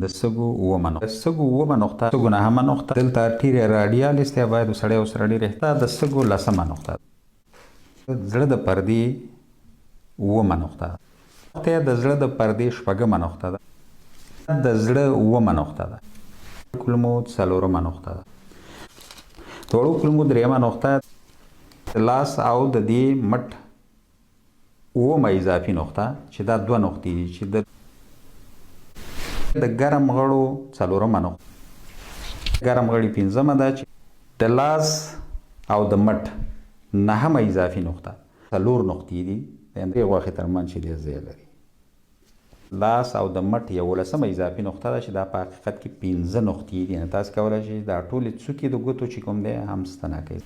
د سږو اوومه نقطه، د سږو اوومه نقطه، سږو نهمه نقطه، دلته ارټیریا راډیالیس دی، باید سړی ورسره ډېر احتیاط. د سږو لسمه نقطه، زړه د پردې اوومه نقطه ده، د زړه د پردې شپږمه نقطه ده، د زړه اوومه نقطه ده، کولمو څلورمه نقطه ده، د وړو کولمو درېیمه نقطه، د لاس او د دې مټ اوومه اضافي نقطه چې دا دوه نقطې دي، چې د ګرم غړو څلورمه نقطه، ګرم غړي پنځمه ده، چې د لاس او د مټ نهمه اضافي نقطه، څلور نقطې دي د اندرې غوښې ترمنځ چې دی ځای لري. لاس او د مټ 11مه اضافي نقطه ده چې دا په حقیقت کې پنځه نقطې دي. تاسو کولای شئ دا ټولې څوکې د ګوتو چې کوم دی هم ستنه کوي.